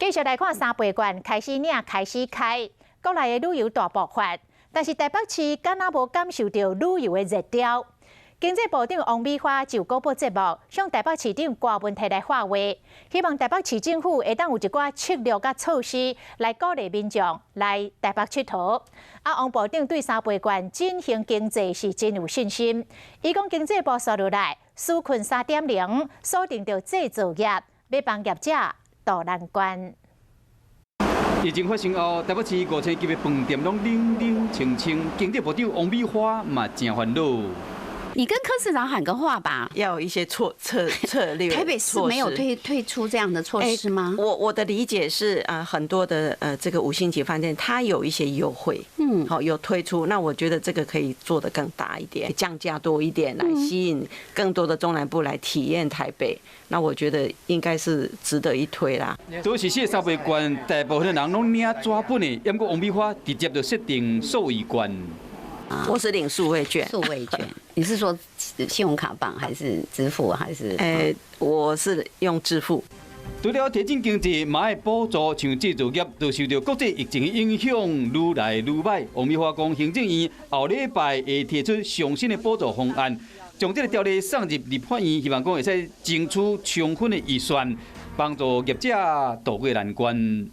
繼續來看三倍券開始領開始開，國內的旅遊大爆發，但是台北市敢若無感受著旅遊的熱潮。經濟部長王美花就廣播節目向台北市長柯文哲來喊話，希望台北市政府會當有一寡策略佮措施來鼓勵民眾來台北𨑨迌。啊，王部長對三倍券振興經濟是真有信心。伊講經濟部紲落來，紓困3.0鎖定著製造業，欲幫業者渡難關。疫情發生後，台北市5000級的飯店攏冷冷清清，經濟部長王美花嘛誠煩惱。你跟柯市長喊個話吧，要有一些策略。台北市沒有推出這樣的措施嗎？我的理解是啊，很多的這個五星級飯店，它有一些優惠，好有推出。那我覺得這個可以做得更大一點，降價多一點，來吸引更多的中南部來體驗台北。那我覺得應該是值得一推啦。都是說三倍券，大部分人攏領紙本的，毋過王美花直接就設定數位券。我是領數位券。數位券，你是說信用卡綁還是支付還是？欸，我是用支付。除了提振經濟，嘛愛補助，像製造業都受著國際疫情的影響，愈來愈䆀。王美花講，行政院後禮拜會提出上新的補助方案，將這个條例送入立法院，希望講會使爭取充分的預算，幫助業者渡過難關。